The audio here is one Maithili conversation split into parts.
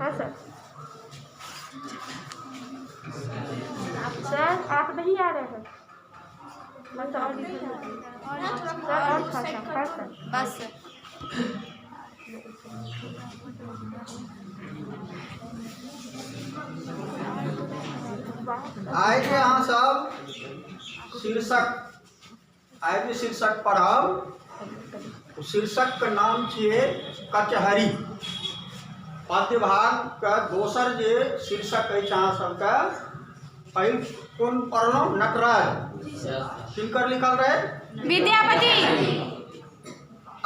हाँ सर। सर आप नहीं आ रहे हैं मैं तो और सर और खासा। हाँ सर। बस सर। आइ जे अहाँ सब शीर्षक, आइ जे शीर्षक पढ़ब, ओ शीर्षकके नाम छियै कचहरी। पद्य भागके दोसर जे शीर्षक अछि अहाँ सबके, पहिल कोन पढ़लहुँ? नटराज। किनकर लिखल रहै? विद्यापति।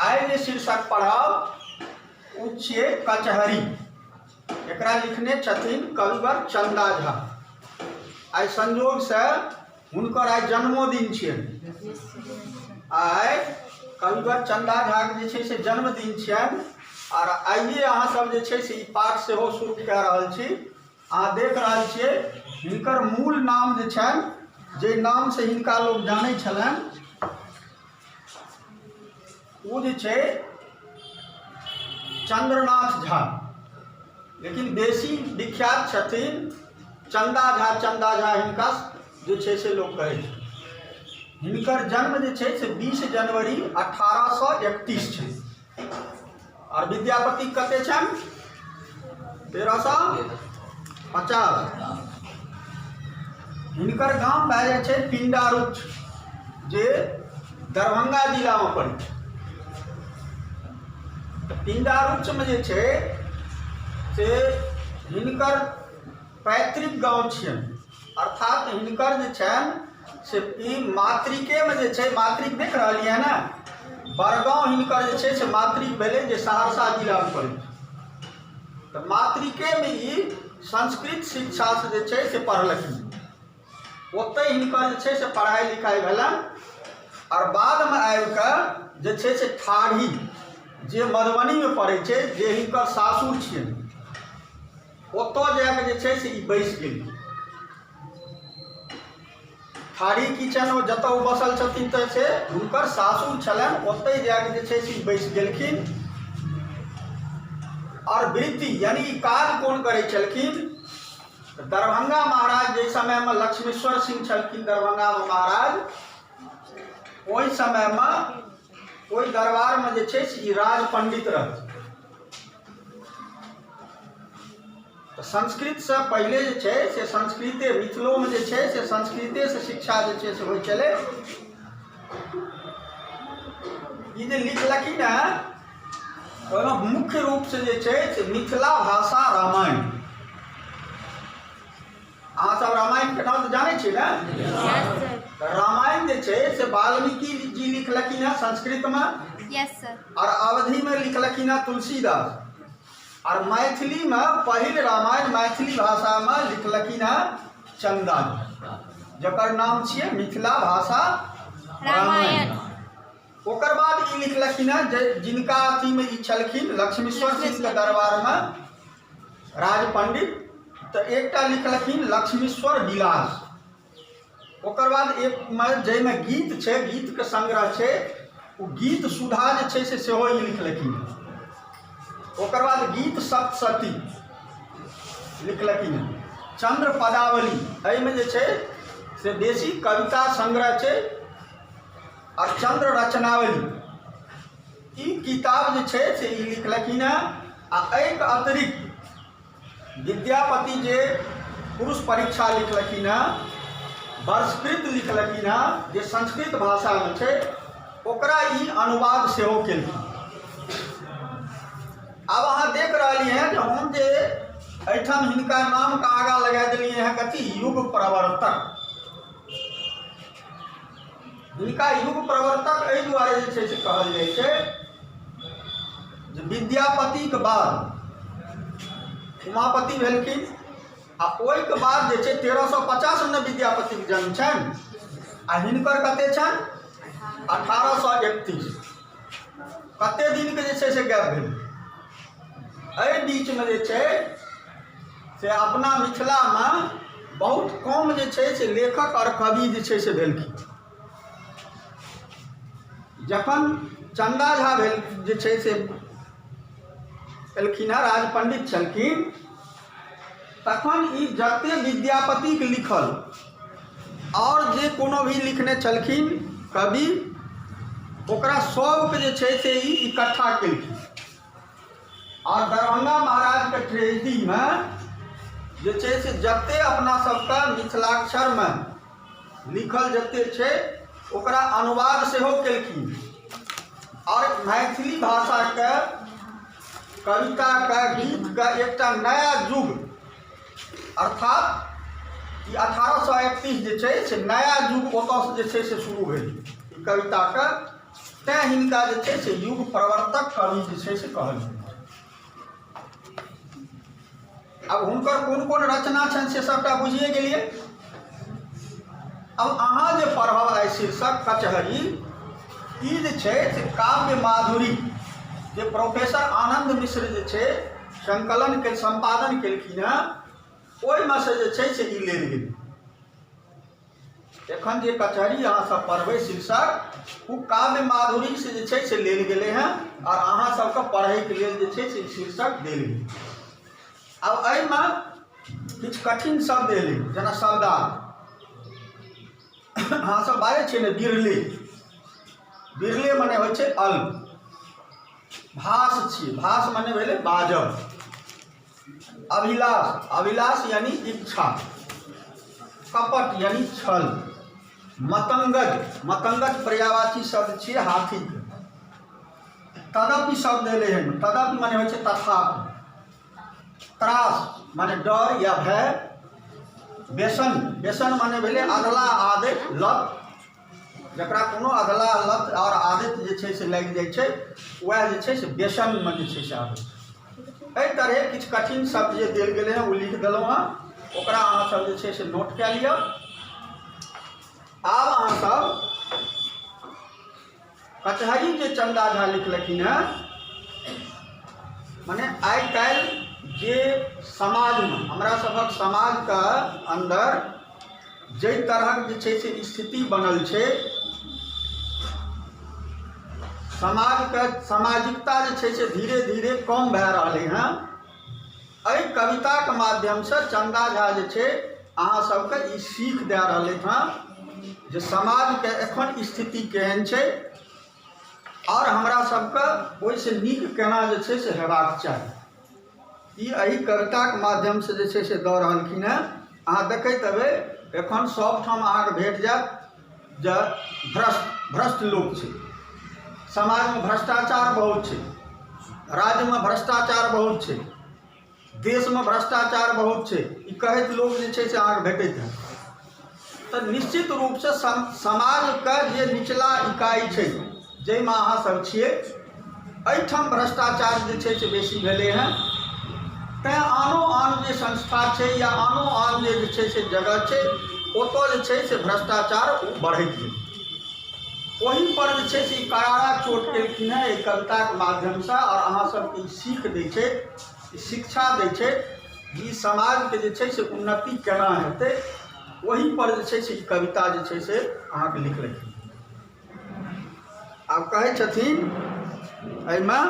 आइ जे शीर्षक पढ़ब ओ छियै कचहरी। एकरा लिखने छथिन कविवर चंदा झा। आइ संजोगसँ हुनकर आइ जन्मोदिन छियनि। आइ कविवर चंदा झाके जे छै से जन्मदिन छियनि आर आइए अहाँ सब जे छै से ई पाठ सेहो शुरू कए रहल छी। अहाँ देख रहल छियै हिनकर मूल नाम जे छनि, जे नामसँ हिनका लोक जानै छलनि, ओ जे छै चंद्रनाथ झा, लेकिन बेसी विख्यात छथिन चंदा झा। चंदा झा हिनका जे छै से लोक कहै छै। हिनकर जन्म जे छै से 20 जनवरी 1831 छै और विद्यापति कते छनि? 1350। हिनकर गाम भए जाइ छै पिंडारुच, जे दरभंगा जिलामे पड़ै छै। तऽ पिंडारुचमे जे छै से हिनकर पैतृक गाँव छियनि, अर्थात हिनकर जे छनि से ई मातृकेमे जे छै, मातृक देख रहलियै ने, बड़गाँव हिनकर जे छै से मातृक भेलै, जे सहरसा जिलामे पड़ै छै। तऽ मातृकेमे ई संस्कृत शिक्षासँ जे छै से पढ़लखिन, ओतहि हिनकर जे छै से पढ़ाइ लिखाइ भेलनि आओर बादमे आबिकऽ जे छै से ठाढ़ी, जे मधुबनीमे पड़ै छै, जे हिनकर सासुर छियनि, ओतऽ जाकऽ जे छै से ई बसि गेल। ठाढ़ी की छनि, ओ जतऽ ओ बसल छथिन तऽ से हुनकर सासुर छलनि, ओतहि जाकऽ जे छै से ई बसि गेलखिन। आओर वृत्ति यानि ई काज कोन करै छलखिन? दरभंगा महाराज जाहि समयमे लक्ष्मीश्वर सिंह छलखिन दरभंगामे महाराज, ओहि समयमे ओहि दरबारमे जे छै से ई राज पंडित रहथिन। तऽ संस्कृतसँ पहिले जे छै से संस्कृते, मिथिलोमे जे छै से संस्कृतेसँ शिक्षा जे छै से होइ छलै। ई जे लिखलखिन हेँ ओहिमे मुख्य रूपसँ जे छै से मिथिला भाषा रामायण। अहाँ सब रामायणके नाम तऽ जानै छियै ने? तऽ रामायण जे छै से वाल्मीकि जी लिखलखिन हेँ संस्कृतमे यस सर। आओर अवधिमे लिखलखिन हेँ तुलसीदास, आओर मैथिलीमे पहिल रामायण मैथिली भाषामे लिखलखिन हेँ चंदा जी, जकर नाम छियै मिथिला भाषा रामायण। ओकर बाद ई लिखलखिन हेँ जे जिनका अथीमे ई छलखिन लक्ष्मीश्वर सिंहके दरबारमे राज पंडित, तऽ एकटा लिखलखिन लक्ष्मीश्वर विलास। ओकर बाद एकमे जाहिमे गीत छै, गीतके संग्रह छै, ओ गीत सुधा जे छै से सेहो ई लिखलखिन। ओकर बाद गीत सप्तशती लिखलखिन। चंद्र पदावली, एहिमे जे छै से बेसी कविता संग्रह छै। आओर चंद्र रचनावली, ई किताब जे छै से ई लिखलखिन हेँ। आ एहिके अतिरिक्त विद्यापति जे पुरुष परीक्षा लिखलखिन हेँ, वर्षकृत लिखलखिन हेँ, जे संस्कृत भाषामे छै, ओकरा ई अनुवाद सेहो केलखिन। आब अहाँ देख रहलियै हेँ जे हम जे एहिठाम हिनका नामके आगाँ लगा देलियै हेँ कथी? युग प्रवर्तक। हिनका युग प्रवर्तक एहि दुआरे जे छै से कहल जाइ छै जे विद्यापतिके बाद उमापति भेलखिन आ ओहिके बाद जे छै 1350मे ने विद्यापतिके जन्म छनि आ हिनकर कते छनि? 1831। कते दिनके जे छै से गैप भेल। एहि बीचमे जे छै से अपना मिथिलामे बहुत कम जे छै से लेखक आओर कवि जे छै से भेलखिन। जखन चन्दा झा भेल जे छै से एलखिन हेँ, राज पंडित छलखिन, तखन ई जते विद्यापतिके लिखल आओर जे कोनो भी लिखने छलखिन कवि, ओकरा सबके जे छै से ई इकट्ठा केलखिन आओर दरभंगा महाराजके ट्रेजडीमे जे छै से जते अपना सबके मिथिलाक्षरमे लिखल जते छै ओकरा अनुवाद सेहो केलखिन आओर मैथिली भाषाके कविताके गीतके एकटा नया युग, अर्थात ई 1831 जे छै से नया युग ओतऽसँ जे छै से शुरू भेल ई कविताके, तैँ हिनका जे छै से युग प्रवर्तक कवि जे छै से कहल गेल। आब हुनकर कोन कोन रचना छनि से सबटा बुझिए गेलियै। अब अहाँ जे पढ़ब आइ शीर्षक कचहरी, ई जे छै से काव्य माधुरी जे प्रोफेसर आनंद मिश्र जे छै संकलन के सम्पादन केलखिन हेँ, ओहिमे से जे छै से ई लेल गेल। एखन जे कचहरी अहाँ सब पढ़बै शीर्षक, ओ काव्य माधुरी से जे छै से लेल गेलै हेँ आओर अहाँ सबके पढ़ैके लेल जे छै से शीर्षक देल गेल। आब एहिमे किछु कठिन शब्द एलै, जेना शब्दार्थ अहाँ सब बाजै छियै ने बिरले, बिरले मने होइ छै अल्प, भाष छियै, भाष मने भेलै बाजब, अभिलाष, अभिलाष यानी इच्छा, कपट यानी छल, मतंगज, मतंगज पर्यायवाची शब्द छियै हाथीके, तदपि शब्द एलै हन, तदपि मने होइ छै तथापि, त्रास माने डर या भय, व्यसन, व्यसन माने भेलै अधला आदत लत, जकरा कोनो अधला लत आओर आदत जे छै से लागि जाइ छै वएह जे छै से व्यसनमे जे छै से आबै छै। एहि तरहे किछु कठिन शब्द जे देल गेलै हँ ओ लिख देलहुँ हँ, ओकरा अहाँ सब जे छै से नोट कए लिअ। आब अहाँ सब कचहरी जे चंदा झा लिखलखिन हँ, मने आइ काल्हि जे समाजमे हमरा सभक समाजके अन्दर जाहि तरहक जे छै से स्थिति बनल छै, समाजके सामाजिकता जे छै से धीरे धीरे कम भए रहलै हँ। एहि कविताके माध्यमसँ चंदा झा जे छै अहाँ सबके ई सीख दए रहलै हँ जे समाजके एखन स्थिति केहन छै आओर हमरा सबके ओहिसँ नीक केना जे छै से हेबाक चाही। ई एहि कविताके माध्यमसँ जे छै से दऽ रहलखिन हँ। अहाँ देखैत हेबै एखन सबठाम अहाँके भेट जायत जे भ्रष्ट लोक छै, समाजमे भ्रष्टाचार बहुत छै, राज्यमे भ्रष्टाचार बहुत छै, देशमे भ्रष्टाचार बहुत छै, ई कहैत लोक जे छै से अहाँके भेटैत हैत। तऽ निश्चित रूपसँ समाजके जे निचला इकाइ छै जाहिमे अहाँ सब छियै, एहिठाम भ्रष्टाचार जे छै से बेसी भेलै हँ। तैँ आनो आन जे संस्था छै या आनो आन जे छै से जगह छै ओतऽ जे छै से भ्रष्टाचार ओ बढ़ैत गेलै। ओहिपर जे छै से ई करारा चोट केलखिन हँ एहि कविताके माध्यमसँ आओर अहाँ सबके ई सीख दै छै, ई शिक्षा दै छै जे ई समाजके जे छै से उन्नति केना हेतै, ओहिपर जे छै से ई कविता जे छै से अहाँके लिखलखिन। आब कहै छथिन एहिमे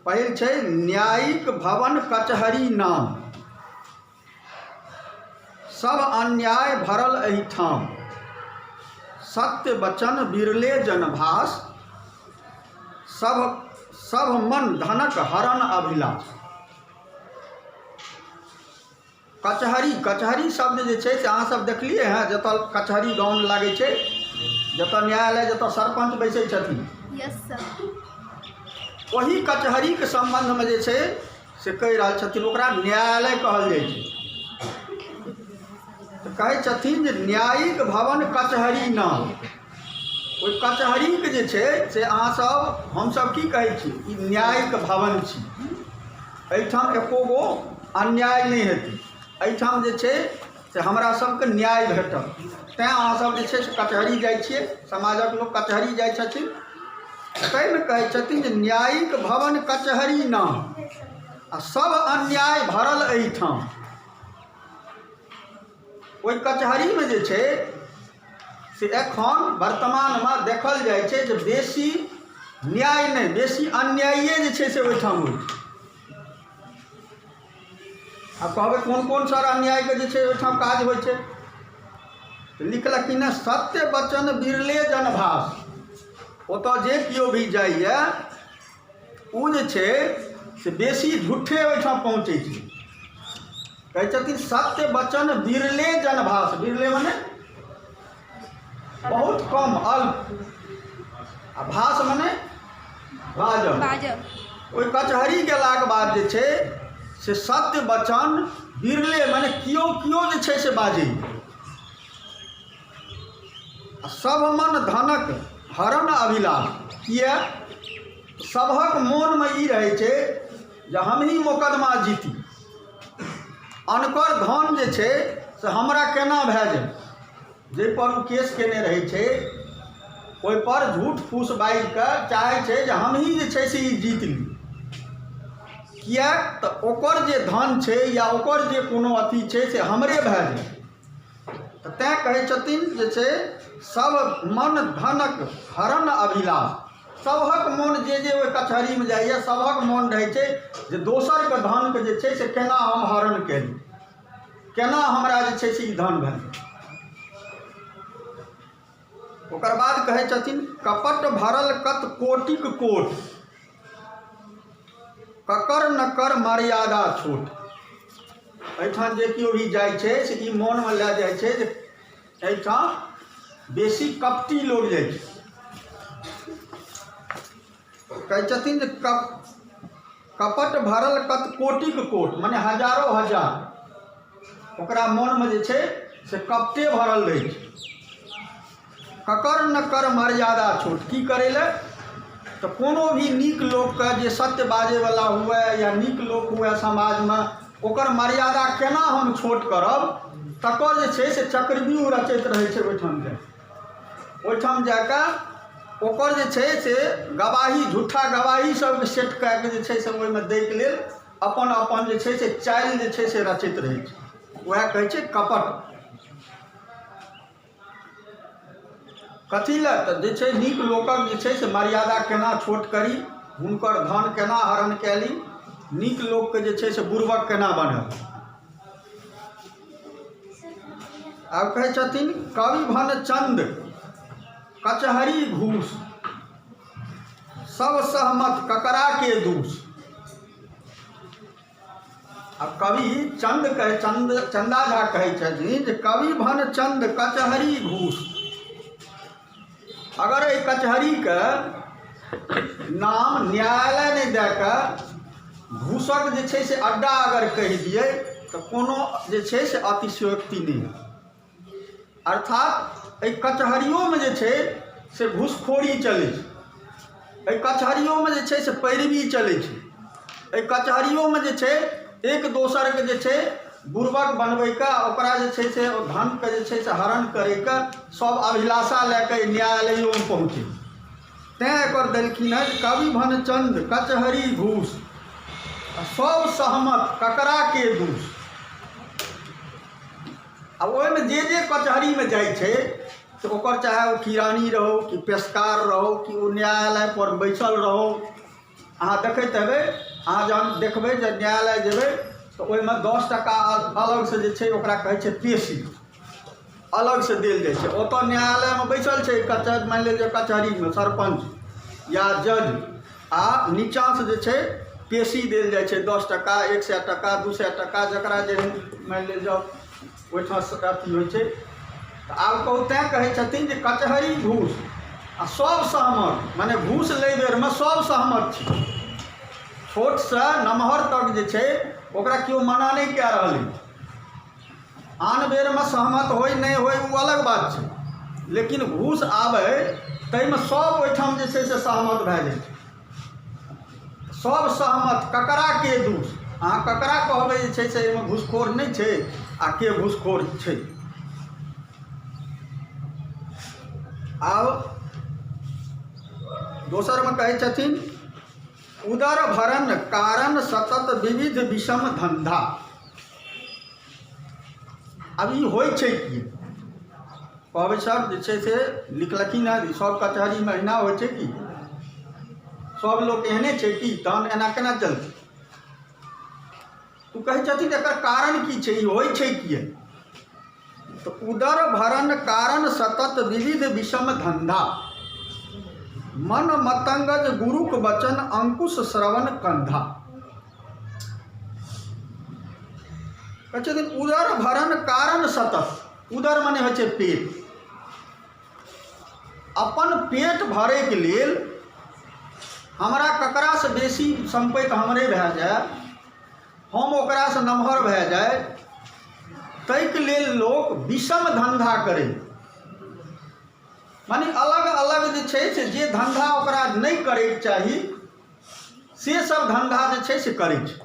पहिल छै न्यायिक भवन कचहरी नाम, सब अन्याय भरल एहिठाम, सत्य वचन बिरले जनभास, सब मन धनक हरण अभिलाष। कचहरी, कचहरी शब्द जे छै से अहाँ सब देखलियै हँ, जतऽ कचहरी गाँवमे लागै छै, जतऽ न्यायालय, जतऽ सरपञ्च बैसै छथिन, यस सर, ओही कचहरीके सम्बन्धमे जे छै से कहि रहल छथिन, ओकरा न्यायालय कहल जाइ छै। तऽ कहै छथिन जे न्यायिक भवन कचहरी नाम, ओहि कचहरीके जे छै से अहाँ सब हमसब की कहै छी, ई न्यायिक भवन छी, एहिठाम एको गो अन्याय नहि हेतै, एहिठाम जे छै से हमरा सबके न्याय भेटत। तैँ अहाँ सब जे छै से कचहरी जाइ छियै, समाजक लोक कचहरी जाइ छथिन, ताहिमे कहै छथिन जे न्यायिक भवन कचहरी नाम आ सब अन्याय भरल एहिठाम। ओहि कचहरीमे जे छै से एखन वर्तमानमे देखल जाइ छै जे बेसी न्याय नहि, बेसी अन्याये जे छै से ओहिठाम होइ छै। आब कहबै कोन कोन सर अन्यायके जे छै ओहिठाम काज होइ छै? तऽ लिखलखिन हँ, सत्य वचन बिरले जनभास। ओतऽ जे केओ भी जाइए ओ जे छै से बेसी झूठे ओहिठाम पहुँचै छै। कहै छथिन सत्य वचन बिरले जनभास, बिरले मने बहुत कम, अल्प, आ भास मने बाजब। बाजब। ओहि कचहरी गेलाके बाद जे छै से सत्य वचन बिरले मने केओ केओ जे छै से बाजै। आ सब मन धनक हरण अभिलाष। किए? सभक मोनमे ई रहै छै जे हमही मोकदमा जीती, अनकर धन जे छै से हमरा केना भए जाय। जाहिपर ओ केस केने रहै छै ओहिपर झूठ फूस बाजि कऽ चाहै छै जे हमही जे छै से ई जीत ली। किएक तऽ ओकर जे धन छै या ओकर जे कोनो अथी छै से हमरे भए जाय। तऽ तैँ कहै छथिन जे छै सब मन धनक हरण अभिलाष। सभक मोन जे जे ओहि कचहरीमे जाइए सभक मोन रहै छै जे दोसरके धनके जे छै से केना हम हरण करी, केना हमरा जे छै से ई धन भए जाय। ओकर बाद कहै छथिन कपट भरल कत कोटिक कोट, ककर न कर मर्यादा छोट। एहिठाम जे केओ भी जाइ छै से ई मोनमे लए जाइ छै जे एहिठाम बेसी कपटी लोक जाइ छै। कहै छथिन जे कपट भरल कत कोटिक कोट मने हजारो हजार, ओकरा मोनमे जे छै से कपटे भरल रहै छै। ककर न कर मर्यादा छोट। की करै लए? तऽ कोनो भी नीक लोकके जे सत्य बाजैवला हुए या नीक लोक हुए समाजमे, ओकर मर्यादा केना हम छोट करब, तकर जे छै से चक्रव्यूह रचैत रहै छै। ओहिठाम जाए, ओहिठाम जाकऽ ओकर जे छै से गवाही, झूठा गवाही सबके सेट कए कऽ जे छै से ओहिमे दैके लेल अपन अपन जे छै से चालि जे छै से रचैत रहै छै। उएह कहै छै कपट। कथी लए? तऽ जे छै नीक लोकक जे छै से मर्यादा केना छोट करी, हुनकर धन केना हरण कए ली, नीक लोकके जे छै से बुड़बक केना बनाबी। आब कहै छथिन कवि भन चंद कचहरी घूस, सब सहमत ककरा के दूस। आब कवि चंद कहै, चंद चंदा झा कहै छथिन जे कवि भन चंद कचहरी घूस। अगर एहि कचहरीके नाम न्यायालय नहि दए कऽ घूसक जे छै से अड्डा अगर कहि दियै तऽ कोनो जे छै से अतिशयोक्ति नहि हैत। अर्थात एहि कचहरियोमे जे छै से घूसखोरी चलै छै, एहि कचहरियोमे जे छै से पैरवी चलै छै, एहि कचहरियोमे जे छै एक दोसरके जे छै बुड़बक बनबैके, ओकरा जे छै से धनके जे छै से हरण करैके सब अभिलाषा लए कऽ न्यायालयोमे पहुँचै। तैँ एकर देलखिन हँ जे कवि भनचंद कचहरी घूस, सब सहमत ककरा के दूस। आ ओहिमे जे जे कचहरीमे जाइ छै तऽ ओकर चाहे ओ किरानी रहौ कि पेशकार रहौ कि ओ न्यायालयपर बैसल रहौ। अहाँ देखैत हेबै, अहाँ जहन देखबै जे न्यायालय जेबै तऽ ओहिमे 10 टका अलगसँ जे छै ओकरा कहै छै पेशी, अलगसँ देल जाइ छै। ओतऽ न्यायालयमे बैसल छै कचहरी, मानि लिअ जे कचहरीमे सरपञ्च या जज, आ नीचाँसँ जे छै पेशी देल जाइ छै 10 टका, 100 टका, 200 टका, जकरा जे मानि लिअ जाउ ओहिठाम अथी होइ छै। तऽ आब कहू, तैँ कहै छथिन जे कचहरी घूस आ सब सहमत, मने घूस लै बेरमे सब सहमत छै, छोटसँ नमहर तक जे छै ओकरा केओ मना नहि कए रहल अछि। आन बेरमे सहमत होइ नहि होइ ओ अलग बात छै, लेकिन घूस आबै ताहिमे सब ओहिठाम जे छै से सहमत भए जाइ छै। सब सहमत ककरा के दोष, अहाँ ककरा कहबै जे छै से एहिमे घूसखोर नहि छै आ के घूसखोर छै। आब दोसरमे कहै छथिन उदर भरण कारण सतत विविध विषम धंधा। आब ई होइ छै की कहबै सर जे छै से लिखलखिन हँ सब कचहरीमे अहिना होइ छै की? सब लोक एहने छै कि? तहन एना केना चलतै? ओ कहै छथिन एकर कारण की छै, ई होइ छै किए? तऽ उदर भरण कारण सतत विविध विषम धंधा, मन मतंगज गुरुक वचन अंकुश श्रवण कंधा। कहै छथिन उदर भरण कारण सतत, उदर मने होइ छै पेट, अपन पेट भरैके लेल हमरा ककरासँ बेसी सम्पति हमरे भए जाय, हम ओकरासँ नमहर भए जाय, ताहिके लेल लोक विषम धन्धा करै, माने अलग अलग जे छै से जे धन्धा ओकरा नहि करैके चाही से सब धन्धा जे छै से करै छै।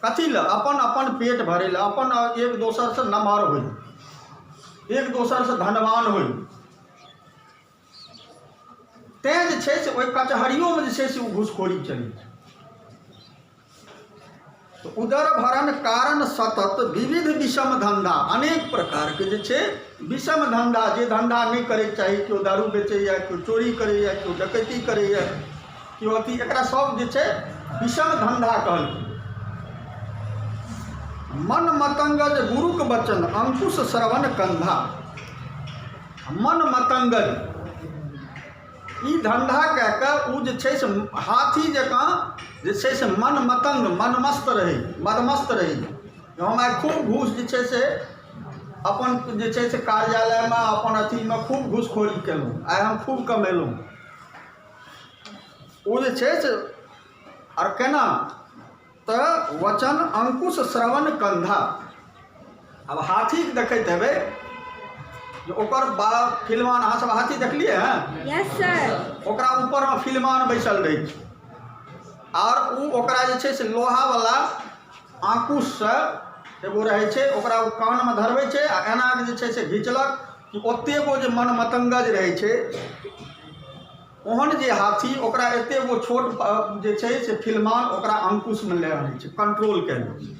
कथी लए? अपन अपन पेट भरै लए, अपन एक दोसरसँ नमहर होइ, एक दोसरसँ धनवान होइ। तेँ जे छै से ओहि कचहरियोमे जे छै से ओ घूसखोरी चलै छै। तऽ उदर भरण कारण सतत विविध विषम धन्धा, अनेक प्रकारके जे छै विषम धन्धा, जे धन्धा नहि करैके चाही, केओ दारू बेचैए, केओ चोरी करैए, केओ डकैती करैए, केओ अथी, एकरा सब जे छै विषम धन्धा कहलखिन। मन मतंगज गुरुक वचन अंकुश श्रवण कंधा। मन मतंगज ई धन्धा कए कऽ ओ जे छै से हाथी जकाँ जे छै से मन मतंग मनमस्त रहै, मदमस्त रहै। हम आइ खूब घूस जे छै से अपन जे छै से कार्यालयमे अपन अथीमे खूब घूसखोरी केलहुँ, आइ हम खूब कमेलहुँ। ओ जे छै से आर केना तऽ वचन अंकुश श्रवण कंधा। आब हाथीके देखैत हेबै जे ओकर बा फिलमान, अहाँ सब हाथी देखलियै हँ? Yes sir. ओकरा ऊपरमे फिलमान बैसल रहै छै आर ओ ओकरा जे छै से लोहावला आँकुशसँ एगो रहै छै, ओकरा ओ कानमे धरबै छै आ एना कऽ जे छै से घिचलक कि ओतेक गो जे मन मतंगज रहै छै ओहन जे हाथी ओकरा एते गो छोट जे छै से फिलमान ओकरा अंकुशमे लए आनै छै, कंट्रोल कए लै छै।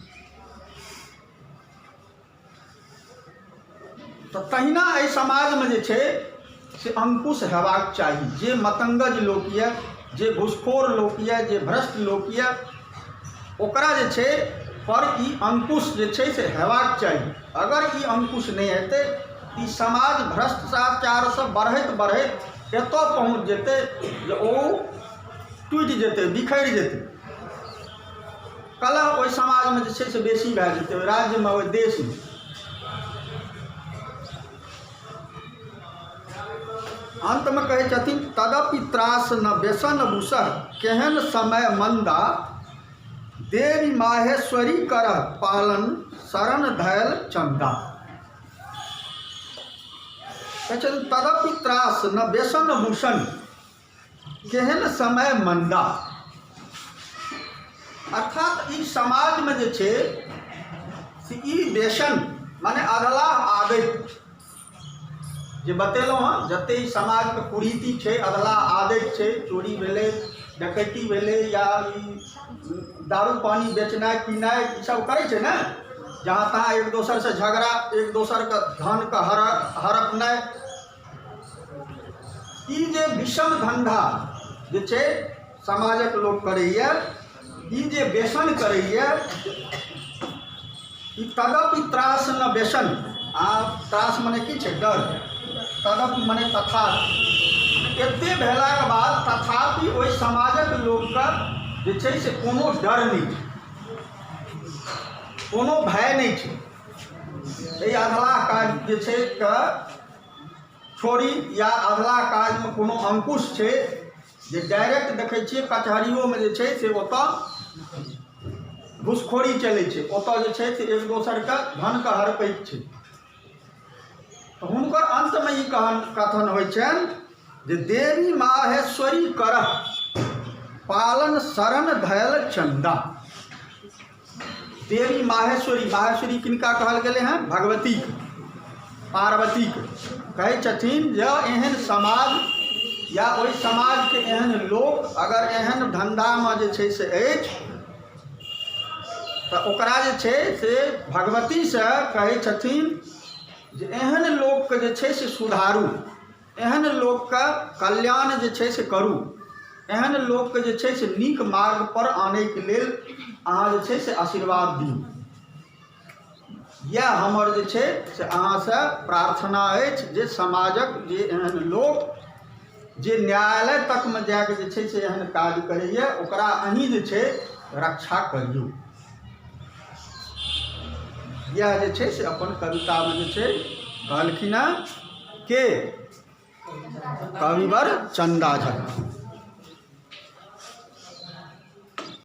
तऽ तहिना एहि समाजमे जे छै से अंकुश हेबाक चाही। जे मतंगज लोक यऽ, जे घुसखोर लोक यऽ, जे भ्रष्ट लोक यऽ, ओकरा जे छै पर ई अंकुश जे छै से हेबाक चाही। अगर ई अंकुश नहि हेतै ई समाज भ्रष्टाचारसँ बढ़ैत बढ़ैत एतऽ पहुँच जेतै जे ओ टूटि जेतै, बिखरि जेतै। कलह ओहि समाजमे जे छै से बेसी भए जेतै, ओहि राज्यमे, ओहि देशमे। अन्तमे कहै छथिन तदपि त्रास न व्यसन भूषण केहन समय मन्दा, देवी माहेश्वरी करह पालन शरण धयल चन्दा। कहै छथिन तदपि त्रास न व्यसन भूषण केहन समय मन्दा, अर्थात ई समाजमे जे छै से ई व्यसन माने अधलाह आदति जे बतेलहुँ हँ, जते ई समाजके कुरीति छै, अधलाह आदति छै, चोरी भेलै, डकैती भेलै, या ई दारू पानी बेचनाइ पीनाइ ई सब करै छै ने, जहाँ तहाँ एक दोसरसँ झगड़ा, एक दोसरके धनके हड़पनाइ, ई जे विषम धन्धा जे छै समाजक लोक करैए, ई जे व्यसन करैए, ई तदपि त्रास न व्यसन। आ त्रास मने की छै? डर। तदपि मने तथा, एते भेलाके बाद तथापि ओहि समाजक लोकके जे छै से कोनो डर नहि छै, कोनो भय नहि छै। एहि अधलाह काज जे छै के छोड़ी या अधलाह काजमे कोनो अंकुश छै जे डायरेक्ट देखै छियै कचहरियोमे जे छै से ओतऽ घुसखोरी चलै छै, ओतऽ जे छै से एक दोसरके धनके हड़पैत छै। तऽ हुनकर अन्तमे ई कथन होइ छनि जे देवी माहेश्वरी करह पालन शरण धयल चन्दा। देवी माहेश्वरी, माहेश्वरी किनका कहल गेलै हँ? भगवतीके, पार्वतीके। कहै छथिन जे एहन समाज या ओहि समाजके एहन लोक अगर एहन धन्धामे जे छै से अछि तऽ ओकरा जे छै से भगवतीसँ कहै छथिन जे एहन लोकके जे छै से सुधारू, एहन लोकके कल्याण जे छै से करू। एहन लोकके जे छै से नीक मार्गपर आनैके लेल अहाँ जे छै से आशीर्वाद दियौ। इएह हमर जे छै से अहाँसँ प्रार्थना अछि जे समाजक जे एहन लोक जे न्यायालय तकमे जाकऽ जे छै से एहन काज करैए, ओकरा अहीं जे छै रक्षा करियौ। इएह जे छै से अपन कवितामे जे छै कहलखिन हँ के कविवर चन्दा झा।